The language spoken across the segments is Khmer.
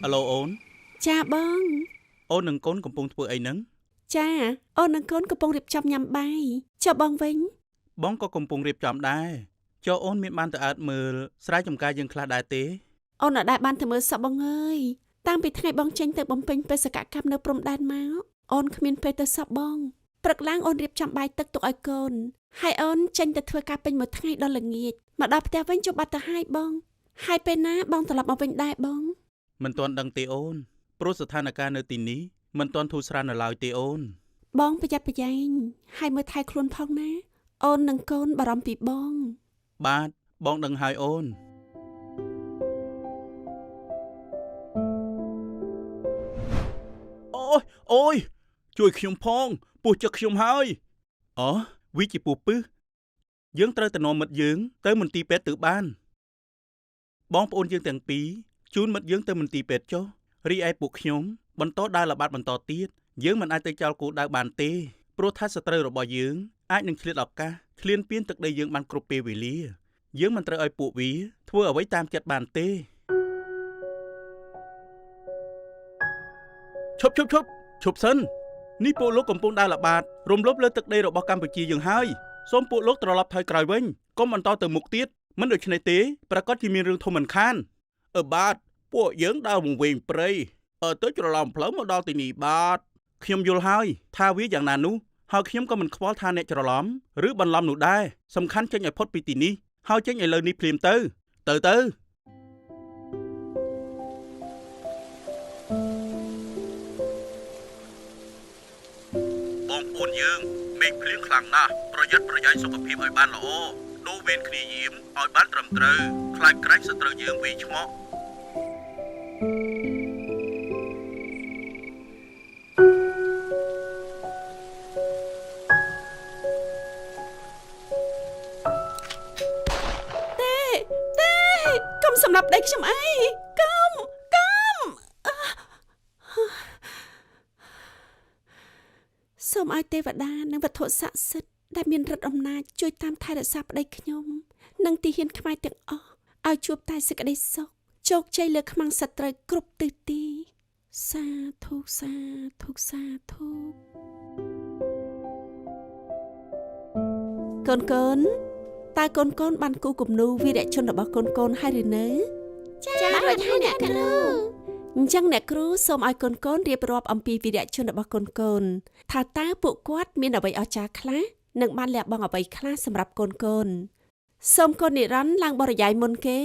អាឡូអូន ចាបង អូននិងកូនកំពុងធ្វើអីហ្នឹង ចាអូននិងកូនកំពុងរៀបចំញ៉ាំបាយចុះបងវិញ បងក៏កំពុងរៀបចំដែរចុះអូនមានបានទៅអើតមើលស្រែចម្ការយើងខ្លះដែរទេ អូនអត់ដែលបានទៅមើលសក់បងអើយតាំងពីថ្ងៃបងចេញទៅបំពេញបេសកកម្មនៅព្រំដែនមកអូនគ្មានពេលទៅសក់បងព្រឹកឡើងអូនរៀបចំបាយទឹកទុកឲ្យកូនហើយអូនចេញទៅធ្វើការពេញមួយថ្ងៃដល់ល្ងាចមកដល់ផ្ទះវិញជប់បាត់ទៅហើយបងហើយពេលណាបងត្រឡប់មកវិញដែរបង មិនទាន់ដឹងទេអូនព្រោះស្ថានភាពនៅទីនេះមិនទាន់ធូរស្រាលនៅឡើយទេអូន បងប្រយ័ត្នប្រយែងហើយមើលថែខ្លួនផងណាអូននិងកូនបារម្ភពីបង បាទបងដឹងហើយអូនអូយអូយជួយខ្ញុំផងពោះចឹកខ្ញុំហើយអូវាជាពោះពឹសយើងត្រូវទៅនាំមិត្តយើងទៅមន្ទីរពេទ្យទៅបានបងប្អូនយើងទាំងពីរជូនមិត្តយើងទៅមន្ទីរពេទ្យចុះរីឯពួកខ្ញុំបន្តដើរល្បាតបន្តទៀតយើងមិនអាចទៅចោលគោលដៅបានទេព្រោះថាសត្រូវរបស់យើងអាចនឹងឆ្លៀតឱកាសឈ្លានពានទឹកដីយើងបានគ្រប់ពេលវេលាយើងមិនត្រូវឲ្យពួកវាធ្វើអ្វីតាមចិត្តបានទេឈប់ឈប់ឈប់ឈប់សិននេះពួកលោកកំពុងដើរល្បាតរំលោភលើទឹកដីរបស់កម្ពុជាយើងហើយសូមពួកលោកត្រឡប់ថយក្រោយវិញកុំបន្តទៅមុខទៀតមិនដូច្នេះទេប្រកាសជាមានរឿងធំមិនខានអឺបាទពួកយើងដើរវង្វេងព្រៃអឺទៅច្រឡំផ្លូវមកដល់ទីនេះបាទខ្ញុំយល់ហើយថាវាយ៉ាងណានោះហើយខ្ញុំក៏មិនខ្វល់ថាអ្នកច្រឡំឬបន្លំនោះដែរសំខាន់ចេញឲ្យផុតពីទីនេះហើយចេញឥឡូវនេះភ្លាមទៅទៅទៅបងប្អូនយើងមេឃភ្លៀងខ្លាំងណាស់ប្រយ័ត្នប្រយែងសុខភាពឲ្យបានល្អដូរវេនគ្នាយាមឲ្យបានត្រឹមត្រូវខ្លាចក្រែងសត្រូវយើងវាយឆ្មក់ ទេទេកុំសម្លាប់ប្តីខ្ញុំអីកុំកុំសូមឲ្យទេវតានិងវត្ថុស័ក្តិសិទ្ធិដែលមានឫទ្ធិអំណាចជួយតាមថែរក្សាប្តីខ្ញុំ និងទាហានខ្មែរទាំងអស់ឲ្យជួបតែសេចក្តីសុខជោគជ័យលើខ្មាំងសត្រូវគ្រប់ទិសទី សាធុសាធុសាធុកូនកូនតើកូនកូនបានគូគំនូវីរៈជនរបស់កូនកូនហើយឬនៅ ចារួចហើយអ្នកគ្រូ អញ្ចឹងអ្នកគ្រូសូមឲ្យកូនកូនរៀបរាប់អំពីវីរៈជនរបស់កូនកូនថាតើពួកគាត់មានអ្វីអស្ចារ្យខ្លះនិងបានលះបង់អ្វីខ្លះសម្រាប់កូនកូនសូមកូននិរន្តរ៍ឡើងបរិយាយមុនគេ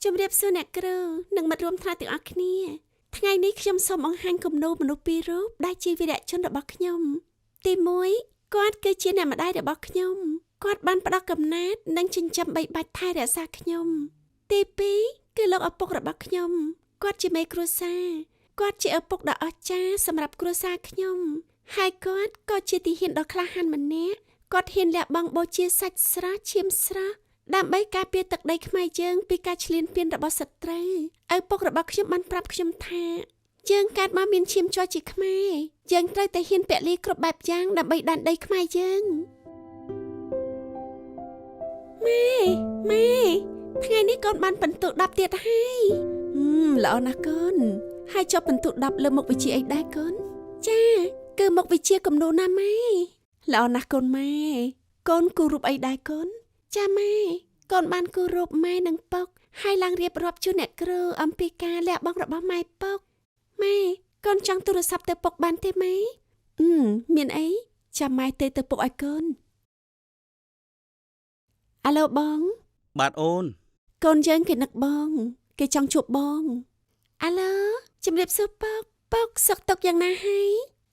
ជំរាបសួរអ្នកគ្រូនិងមិត្តរួមថ្នាក់ទាំងអស់គ្នាថ្ងៃនេះខ្ញុំសូមបង្ហាញគំនូរមនុស្សពីររូបដែលជាវីរៈជនរបស់ខ្ញុំទី1គាត់គឺជាអ្នកម្ដាយរបស់ខ្ញុំគាត់បានផ្ដល់កំណែតនិងចិញ្ចឹមបីបាច់ថែរក្សាខ្ញុំទី2គឺលោកឪពុករបស់ខ្ញុំគាត់ជាមេគ្រួសារគាត់ជាឪពុកដ៏អស្ចារ្យសម្រាប់គ្រួសារខ្ញុំហើយគាត់ក៏ជាទាហានដ៏ក្លាហានម្នាក់គាត់ហ៊ានលះបង់បូជាសាច់ស្រស់ឈាមស្រស់ដើម្បីការពារទឹកដីខ្មែរយើងពីការឈ្លានពានរបស់សត្រូវឪពុករបស់ខ្ញុំបានប្រាប់ខ្ញុំថាយើងកើតមកមានឈាមជ័រជាខ្មែរយើងត្រូវតែហ៊ានពលីគ្រប់បែបយ៉ាងដើម្បីដែនដីខ្មែរយើងម៉ែម៉ែថ្ងៃនេះកូនបានពិន្ទុ10ទៀតហើយ ល្អណាស់កូនហើយចុះពិន្ទុ10លើមុខវិជ្ជាអីដែរកូនចាគឺមុខវិជ្ជាគំនូរណាម៉ែល្អណាស់កូនម៉ែកូនគូររូបអីដែរកូនចាម៉ែកូនបានគូររូបម៉ែនិងពុកហើយឡើងរៀបរាប់ជូនអ្នកគ្រូអំពីការលះបង់របស់ម៉ែពុកម៉ែកូនចង់ទូរស័ព្ទទៅពុកបានទេម៉ែមានអីចាំម៉ែទេទៅពុកឲ្យកូនអាឡូបង បាទអូន កូនយើងគេនឹកបង គេចង់ជួបបងអាឡូជំរាបសួរពុកពុកសុខទុក្ខយ៉ាងណាហើយ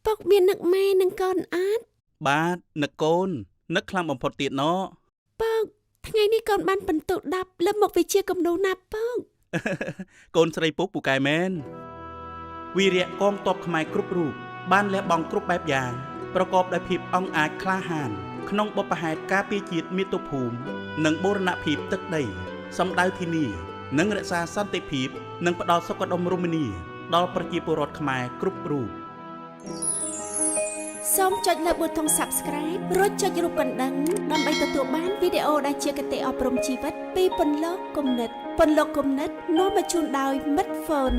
ពុកមាននឹកម៉ែនិងកូនអត់ បាទនឹកកូននឹកខ្លាំងបំផុតទៀតណ ពុកថ្ងៃនេះកូនបានពិន្ទុ10លើមុខវិជ្ជាគំនូរណាពុក កូនស្រីពុកពូកែមែនវីរៈកងទ័ពខ្មែរគ្រប់រូបបានលះបង់គ្រប់បែបយ៉ាងប្រកបដោយភាពអង់អាចក្លាហានក្នុងបុព្វហេតុការពារជាតិមាតុភូមិនិងបូរណភាពទឹកដីសម្ដៅធានានិងរក្សាសន្តិភាពនិងផ្ដល់សុខដុមរមនាដល់ប្រជាពលរដ្ឋខ្មែរគ្រប់រូប សូមចុចលើប៊ូតុង Subscribe រួចចុចរូបកណ្ដឹងដើម្បីទទួលបានវីដេអូដែលជាគតិអប់រំជីវិតពីពន្លកគំនិតពន្លកគំនិតនាំមកជូនដោយមិត្តហ្វុន